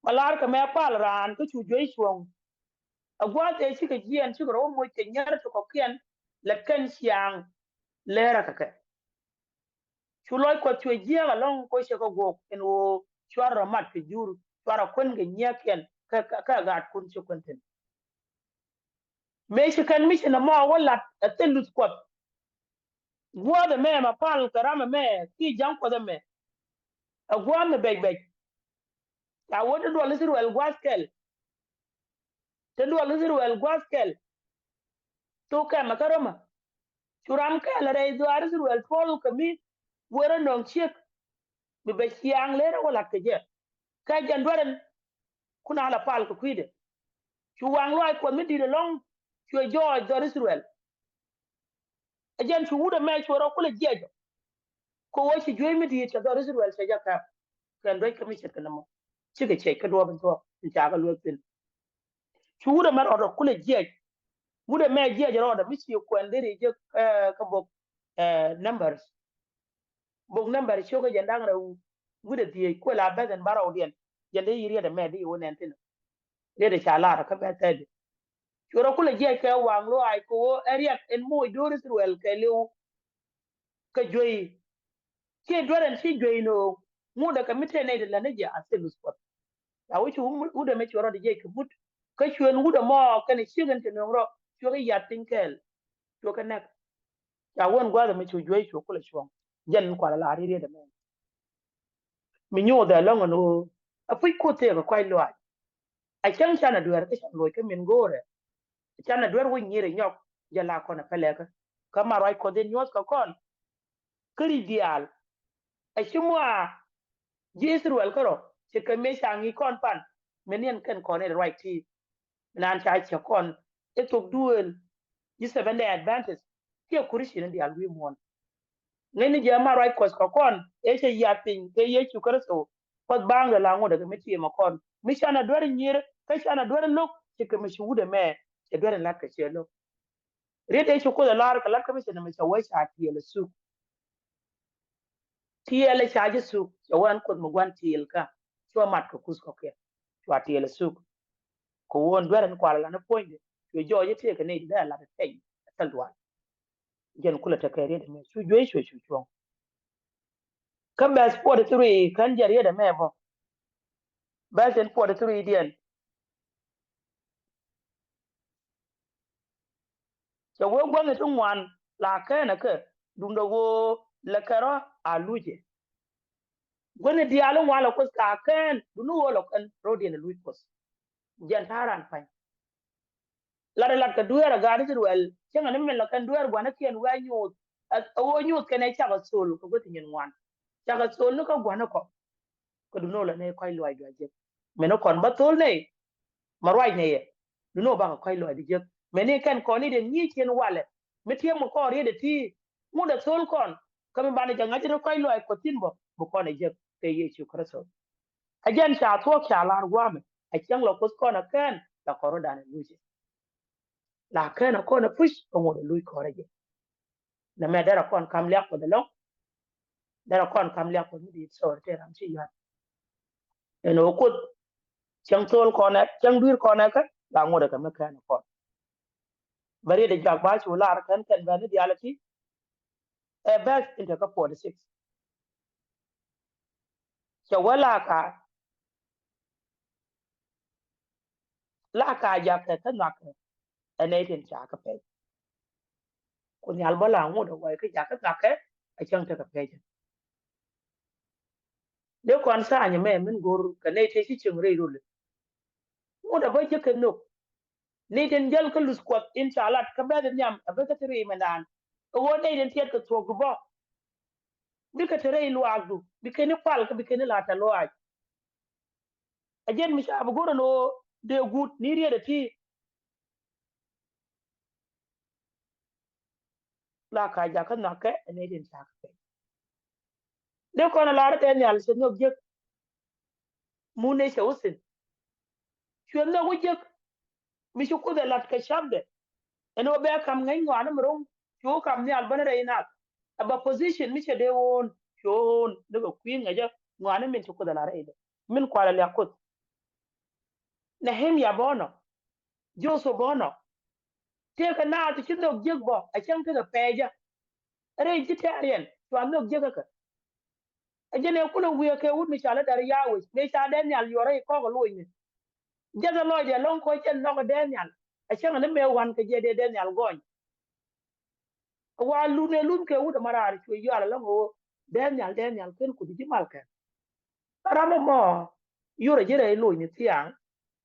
Bä lar kɛ mɛ pal raan kä cu juey cuɔ̱ŋ. A gua̱a̱th ëë cikɛ jiɛɛn cikɛ rɔ wä moc kɛ nyär ti kɔ̱kiɛn lɛ kɛn ciaaŋ lɛɛrä kɛ kɛ. Cu lɔc Kuɔth cuɛ jiääk ɛlɔ̱ŋ kɔ cɛ kɛ guɔk ɛn ɣöö cuarɛ rɔ mat kɛ jur cuarɛ kuän kɛ nyiääkiɛn kä kä kä gaatkun ci kuän thi̱n. Mëë ci kɛn mi ci nɔmɔ wä lat ɛ thil luth Kuɔth. Gua̱a̱th ɛmɛ ma pal kɛ ram ɛmɛ ki ja̱ŋ Kuɔth ɛmɛ. Ɛ gua̱a̱th mi bɛc bɛc. Ca wä te duɔl Israel gua̱a̱th kɛl. Te duɔl Israel gua̱a̱th kɛl. Thok kɛmɛ kä romä. Cu ram kɛl rɛy dhuaar Israel tuɔl kɛ mi wërä nɔŋ ciek. Mi bɛ ciaŋ lerä wä lat kɛ jɛ. Kä jɛn duerɛn kun a la pal kɛ kui̱dɛ. Cu waŋ luaac Kuɔth mi di̱i̱t ɛlɔ̱ŋ cuɛ jɔɔc dhɔr Israel. Ɛ jɛn cu wut ɛmɛ cuɛ rɔ kulɛ jiɛc ɔ. Kɛ wä ci juey mi di̱i̱t cɛ dhɔr Israel cɛ jɛ kɛp. Kɛn duec kä mi ce̱tkɛ nɔmɔ. Cikɛ ciɛc kä duɔɔp in thuɔɔk in ca kɛ lueth thi̱n. Cu wut ɛmɛ rɔɔdɔ kulɛ jiɛc. Wut ɛmɛ jiɛc rɔɔdɔ mi ci kuɛn deri jek kä bok Numbers. Bok Numbers cio̱kä jɛn da̱ŋ rɛw wi̱cdɛ dhieec kuɛ la beth ɛn bärɔwdiɛn. Jɛn dee yi riet ɛmɛ di yi wä nɛn thi̱n. Riet ɛ ca lar kä beth thɛɛdi. Cu rɔ kulɛ jiɛc kɛ waŋ luaac kɛ wä ɛ riɛk ɛn moc do̱r Israel kɛ liw. Kɛ juey. Ciɛ duer ɛn ci juey no̱o̱ŋ ŋut ɛ kɛ mi tëë nɛy ti lät ni jɛ a thil luth Kuɔth. Ca wä cu wut ɛmɛ cuɛ rɔ di jiɛc kɛ mut kä cuɛ wut ɛmɔ kɛn ciek ɛn cɛ no̱o̱ŋ rɔ cuɛ kɛ yath piny kɛɛl. Cuɛ kɛ nɛk. Ca wä ɛn gua̱a̱th ɛmɛ cu juey cu kulɛ cuɔ̱ŋ. Jɛn kualɛ la riet ɛmɛ. Mi nyothɛ lɔŋ ɛn ɣöö a puc Kuoth tëëkɛ kuac luaac. A cäŋ canɛ duer kä can luɔc kä min go̱o̱rɛ. Canɛ duer wä nyir inyɔk jɛ la kɔn a pɛlɛkä. Kä ma ruac Kuɔth in nyuɔth kɛ kɔn. Kä ri̱c diaal a ci mua ji̱ Israel kärɔ ci kɛ mëë ca ŋi̱i̱c kɔn pan. Min yɛn kɛn kɔn in ruac ti. Min an ca ciɛ kɔn i̱ thok duëël ji̱ Seventh Day Adventist kiɛ Christian in diaal wi̱i̱ muɔ̱ɔ̱n. Ŋäcni jɛ ma ruac Kuɔth kɛ kɔn ëë cɛ yiath piny kɛ Yecu Kritho. Kuɔth baaŋdɛ la ŋot ɛ kɛ mi tiɛmɛ kɔn mi canɛ duer nyir kä canɛ duer lo̱k. Ci kɛ mi ci wut ɛmɛ cɛ duer in la̱t kɛ ciɛ lo̱k. Riet ëë ci Kuoth ɛ lar kɛ la̱t kä mi cɛ nɛmɛ cɛ wee ca tiɛɛl ɛ thuk. Tiɛɛl ɛ ca ji̱ thuk cɛ wee ɛn Kuoth mi gua̱n tiɛɛl kä cua mat kɛ kuth kɔ̱kiɛn cua tiɛɛl ɛ thuk. Kɛ wä ɛn duer in kual ɛ lan ɛ puɔ̱nydɛ cuɛ jɔɔc ɛ tëëkɛ nɛy ti dee ɛ lat ɛ tɛny ɛ thil dual. Jɛn kulɛ tekɛ riet ɛmɛ cu juey cuɛ cu cuɔ̱ŋ. Kä bɛth forty three kän jɛ riet ɛmɛ bä. Bɛth in forty three diɛn. Cɛ wee gua̱ŋ in ti ŋuan la kɛn ɛ kɛ duundɛ ɣöö lɛ kɛ rɔ a luc ɛ. Gua̱n in diaal in ŋuan lɛ Kuoth ka kɛn duundɛ ɣöö lɛ kɛn rɔ̱diɛn ɛ luc Kuoth. Jɛn ta̱a̱ ran pa̱ny. Lat ɛ lat kɛ dueer ɛ gaat Israel, cäŋɛ ni min la kɛn dueer gua̱nikiɛn wee nyuuth. Ɛ ɣöö nyuuth kɛn ɛ cakɛ thol kɛ guäth nyin ŋuan. Cakɛ thol ni kä gua̱nikɔ. Kɛ duno la ni kɔc luɔcdu a jek. Mɛn ni kɔn bä thol nɛy. Ma ruac nɛy ɛ. Duno bakɛ kɔc luɔcdu jek. Mɛn ni kɛn kɔn i̱ den nyiec cien walɛ. Mi tiee mɛ kɔn riet ɛ ti. Ŋut ɛ thol kɔn. Kä mi banɛ jɛ ŋa̱c ni kɔc luɔc kɔ thin bä. Bi kɔn ɛ jek kɛ Yecu Kritho. Ɛ jɛn ca thuɔ̱k ca lar gua̱a̱mɛ. Ɛ cäŋ la kuoth kɔn ɛ kɛn la kɔn rɔ̱dan ɛ luc. La kɛn ɛ kɔn ɛ puc ɛ ŋut ɛ luc kɔn rɛ jɛ. Nɛ mɛ derɛ kɔn kam liak kuoth ɛlɔŋ. Derɛ kɔn kam liak kuoth mi di̱i̱t, sorry, tëë ram ci yuat. Ɛn ɣöö kuoth cäŋ thol kɔn ɛ, cäŋ dui̱r kɔn ɛ kä la ŋut ɛ kɛ mi kɛn ɛ kɔn. Bɛ riet ɛ juak ba cu lar kɛn kɛn bɛ ni diaal ɛ ti. Ɛ bɛth in tekä forty six. Cɛ wä la ka, la ka jakɛ kä nhɔakɛ ɛ nɛy tin ca kɛ pɛc. Ku nhial bä la ŋut ɛ wä kä jakɛ nhɔakɛ ɛ cäŋ tekɛ pɛc. Dee kɔn tha̱a̱ny mɛ min go̱r kɛ nɛy tëë ci cieŋ rɛy rol. Ŋut ɛ bä jek kɛ nhök. Nɛy tin jäl kä luth kuɔth in ca lat kä bɛth nhiam ɛ bä kä ti ri mɛndan. Ɛ ɣöö nɛy tin tiɛt kɛ thuɔ̱kdu bä. Bikɛ te rɛy luaakdu, bikɛ ni kual kä bikɛ ni la̱t tɛ luaac. Ɛ jɛn mi ca bi go̱r ɛn ɣöö dee guut ni riet ɛ ti. La ka jakä nhɔakɛ ɛ nɛy tin ca kɛ pɛc. Dee kɔn ɛ lar ɛ Daniel cɛ nhök jek. Mun nɛ cɛ wä thi̱n. Cuɛ nhök wä jek. Mi ci kuoth ɛ lat kɛ capdɛ. Ɛn ɣöö bɛ kam ŋäc ŋɔaani mi ro̱ŋ. Cu wä kam nhial bä ni rɛy nath. Ɛ bä position mi cɛ dee ɣöön. Cu wä ɣöön ni kɛ kui̱ ŋäcä ŋɔaani min ci kuoth ɛ lat rɛydɛ. Min kualɛ liak kuoth. Nehemia bä nɔ. Jothua bä nɔ. Tëëkɛ naath ci nhök jek bä ɛ cäŋ tekɛ pɛɛcä. Rɛy ji̱ tɛ̈riɛn cua nhök jek kä kɛ. Ɛ jɛn ɛ kulɛ wiee kɛ wut mi ca lɛ dɛr Yawec mëë ca Daniel yuɔr rɛy kɔk ɛ locni. Jɛn ɛ lɔcdɛ ɛlɔ̱ŋ kɔ jɛn nhɔk ɛ Daniel. Ɛ cäŋ ni mëë wan kɛ jɛ dee Daniel gɔny. Ɛ wa lun ɛ lun kɛ wut ɛ ma raar cuɛ yual ɛlɔ̱ŋ ɛ ɣöö Daniel, Daniel ken kut ji̱ mal kɛn. Ram ɛmɔ yorɛ ji̱ rɛy locni thiaŋ.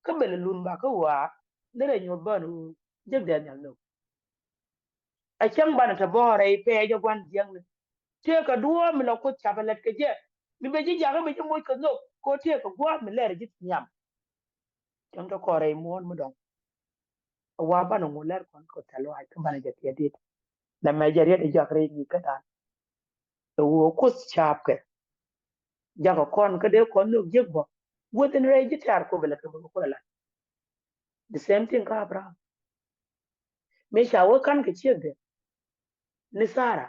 Kä bɛl ɛ lun ba kä wa ni rɛy nyuɔth bän ɣöö jek Daniel nhök. Ɛ cäŋ banɛ te bɔɔrɛ i̱ pɛɛcä gua̱n jiäkni. Tëëkɛ duɔ̱ɔ̱p mi la kuoth capɛ lät kɛ jɛ. Mi bɛ ji̱ jakä bɛ ji̱ moc kɛ nhök kɛ ɣöö tëëkɛ gua̱a̱th mi lɛr ji̱ nhiam. Cäŋ te kɔɔrɛ i̱ muɔ̱ɔ̱n mi dɔ̱ŋ. Ɛ wa banɛ ŋu lɛr kɔn kɛ thil luaac kä banɛ jɛ tiɛt diet. Nɛ mɛ jɛ riet ɛ jak rɛy ŋi̱i̱c kädan. Ɛ ɣöö kuoth caapkɛ. Jakä kɔn kä dee kɔn nhök jiäk bä. Weth in rɛy ji̱ tɛ̈r kɔ bɛ lät kɛ bä kɛ kuoth ɛ lat. The same thing kä Abraham. Mëë ca wä ka̱n kɛ ciekdɛ ni Thara.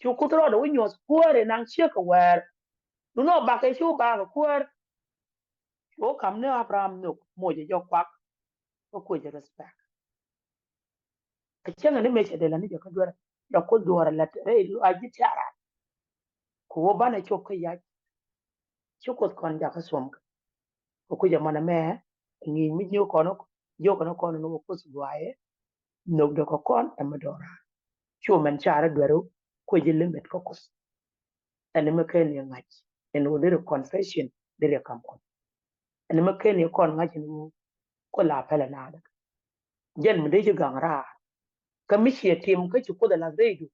Cu kuoth rɔɔdɛ wä nyuɔ̱th kuäär ɛ naŋ ciek kɛ wäär. Dunɔ bakɛ ci wä bakɛ kuäär. Cu wä kam ni Abraham nhök moc ɛ jɔk kuak. Kä kuec ɛ respect. Ɛ cäŋɛ ni mëë cɛ dee la ni jɛ kä duerɛ la kuoth duɔɔrɛ la rɛy luaac ji̱ tiara. Ku wä banɛ cop kä yac. Ci kuoth kɔn jakä thuɔm kɛ. Kɛ kui̱c ɛmɔnɛ mɛ ŋi̱i̱c mi jiök kɔn jiök kɔn kɔn ni wä kuoth guayɛ. Nhök dee kɔ kɔn ɛmɛ dɔra. Cu mɛn carɛ duɛr kuec limit kä kuoth. Ɛn mi ken yɛ ŋa̱c ɛn wä deri confession deri kam kɔn. Ɛn mi ken yɛ kɔn ŋa̱c ɛn wä kuoth la pɛlɛ naadä. Jɛn mi dee ci gaŋ raar. Kä mi ciɛ tim kä ci kuoth ɛ lath rɛydu.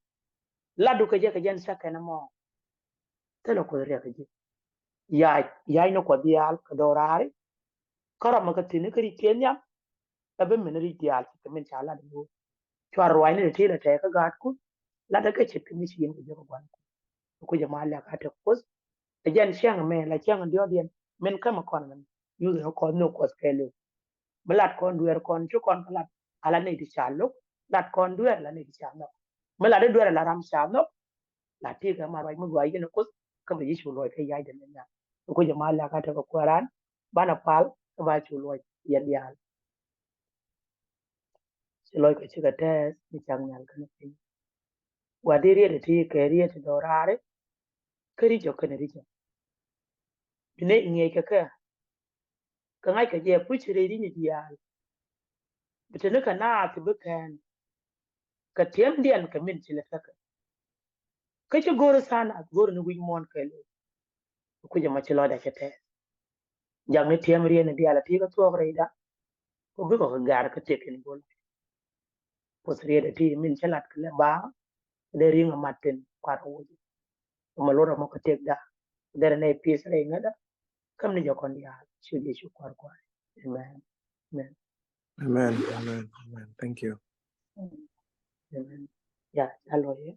Latdu kɛ jɛ kɛ jɛn cakɛn ɛmɔ. Thilɛ kuoth riɛk kɛ ji̱. Yac yac ni kuɔth diaal kɛ dɔɔraari. Kä rɔmɛ kɛ thi̱n kä ri̱c kiɛ nhiam. Ɛ bi min ri̱c diaal ci kɛ min ca lat ɛ lo̱o̱. Cuar ruacni ti ti lɛ tɛɛ kä gaatkun. Lat ɛ kɛ ce̱tkɛ mi ci yin kɛ jiök ɛ gua̱nkun. Ɛ kui̱c ɛ ma liak a te kuoth. Ɛ jɛn cäŋ mɛ la cäŋ diɔ̱ɔ̱diɛn min kämɛ kɔn mɛn. Yuth ni kɔn ni kuɔth kɛɛliw. Mi lat kɔn dueer kɔn ci kɔn kä lat ala nɛy ti ca lo̱k. Lat kɔn dueer ala nɛy ti ca nhɔk. Mi lat i̱ dueer ala ram ca nhɔk. La ti kɛ ma ruac mi gɔaa yɛn kuoth kä bɛ ji̱ cu luɔc kä yac dɛ ni nhial. Kui̱c ma la ka tekɛ kuɛran banɛ pal kä ba cu luɔc yɛn diaal. Ci luɔc kɛ cikɛ tɛɛth ni cak nhial kɛn piny. Wa di riet ti kɛ riet ti dɔɔraari kä ri̱c jɔk kɛn ri̱c jɔk. Bi nɛy ŋiɛc kɛ kɛ. Kɛ ŋa̱c kɛ jɛ puc rɛy ri̱c ni diaal. Bi te ni kɛ naath bi kɛn. Kɛ tiɛmdiɛn kɛ min ci lɛ tekɛ. Kä ci go̱r than a go̱r ni wi̱c muɔ̱ɔ̱n kɛɛliw. Kui̱c ɛmɔ ci lɔcdɛ cɛ tɛɛth. Jak ni tiɛm riet ni diaal a ti kä thuɔɔk rɛyda. Kɔ bikɔ kɛ gar kä tëk in bol. Puɔth riet ɛ ti min cä lat kɛ lɛ ba dee riŋ a mat thin kuat a wuc. Kɛ ma luɔt a mɔ kɛ tëk da dee rɛ nɛ pieth rɛ ŋäda. Käm ni jɛ kɔn diaal ci Yecu kuat kuat. Amen. Amen. Amen. Amen. Amen. Thank you. Amen. Ya, ca luɔt yɛ.